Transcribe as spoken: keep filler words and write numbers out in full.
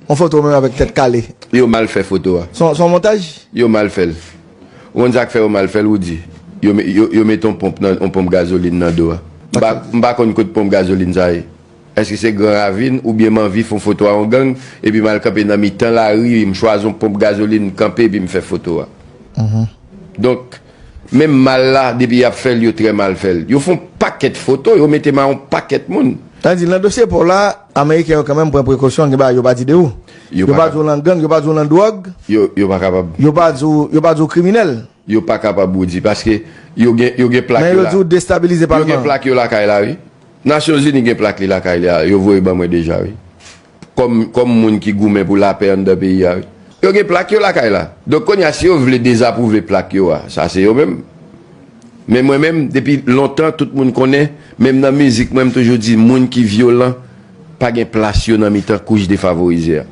Yon foto menm avèk tèt kale. Yo mal fè foto a. Se yon montaj? Yo mal fè l. Ou konn sa k fè yo mal fè l, Woody? Yo, yo, yo mete yon ponp, nan, yon ponp gazolin nan do a. M pa, m pa konn kot ponp gazolin sa ye. Èske se Gran Ravin oubyen m anvi fè yon foto a yon gang, epi m al kanpe nan mitan lari, m chwazi yon ponp gazolin, m kanpe, epi m fè foto a? Donk, menm mal la, depi y ap fè l, yo trè mal fè l. Yo fè yon pakèt foto, yo mete m a yon pakèt moun. Sa di, nan dosye pa w la, Ameriken yo kanmenm pran prekosyon, gen bagay yo pa di de ou. Yo pa di w nan gang, yo pa di w nan dwòg. Yo, yo pa kapab. Yo pa di w, yo pa di w kriminèl. Yo pa kapab, Woody, paske yo gen, yo gen plak yo la. Men yo di w destabilize palman. Yo gen plak yo lakay la, wi. Nasyonzini gen plak li lakay li a, yo voye ban mwen deja, wi. Kòm, kòm moun ki goumen pou lapè anndan peyi a, wi. Yo gen plak yo lakay la. Donk, kounye a, si yo vle dezapwouve plak yo a, sa se yo menm. Men mwen menm, depi lontan, tout moun konnen, menm nan mizik mwen, m toujou di, moun ki vyolan, pa gen plas yo nan mitan kouch defavorize a.